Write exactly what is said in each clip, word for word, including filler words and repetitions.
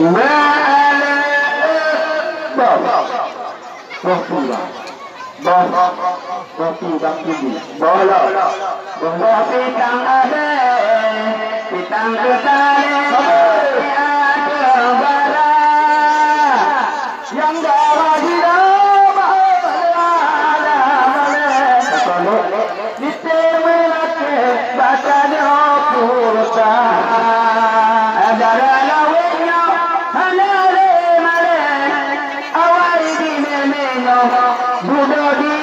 Ma'ala, boh. Boh pula. Boh, boh pi bak kiri. Boh lo. Boh, boh pitang abée, pitang teutalé, abée. Ateueh bara. Nyang dara jinoe bahwa ada malée. Niteuk meulakée bak tanyoe pulsa. Dara lawét nyoe hana lé malée, awai di mémé nyoe dudoe di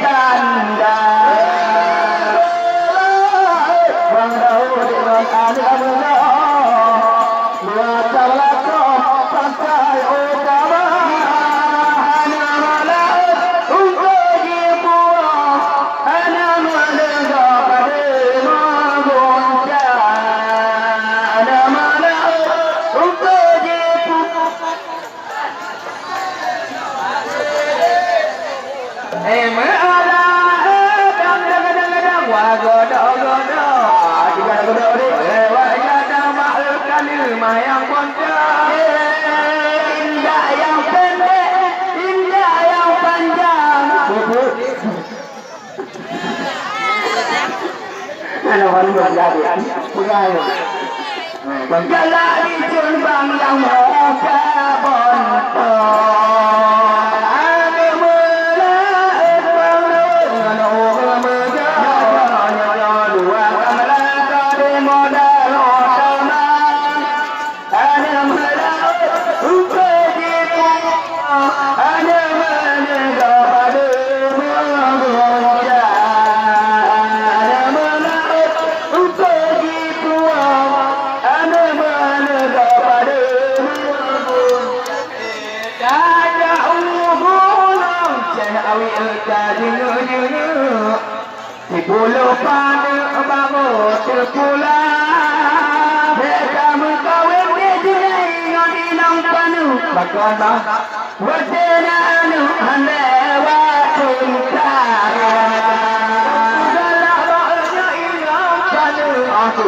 tanda. Bang Daud ngon aneuk muda. Dua teuh lakoe pangkai utama, aneuk laôt ukeue jipuwoe, aneuk meuneuga padé meugunca, aneuk laôt ukeue jipuwoe. Eh, meuala, eh, dang, dang, dang, dang, wah, godoh-godoh. Ah, tiga godoh ni. Lewat jadah mak, eh, kali mayang ponca. Eh, indak nyang pendek, indak nyang panjang. Betul. Hana malu jadi. Peugah. Galak dicun bang nyang muka bonto. Aneuk meulaôt bang lôn ngon ureueng meujak. Nyoe dua gamla ka dimodal utama. Aneuk meulaôt ukeue jipuwoe. Aneuk meuneuga padé meugunca. Aneuk meulaôt ukeue jipuwoe. Aneuk meuneuga padé meugunca. Tajak u gunong, céh awi ka jeuneuk-jeuneuk. Sipulôh paneuk barô teupulang. Bèk tameukawen, bèk jeuet ngon inong paneuk. Pakon bah? Watèe na aneuk han lewat teuntara. Galak bak nyoe inong paneuk. Aku.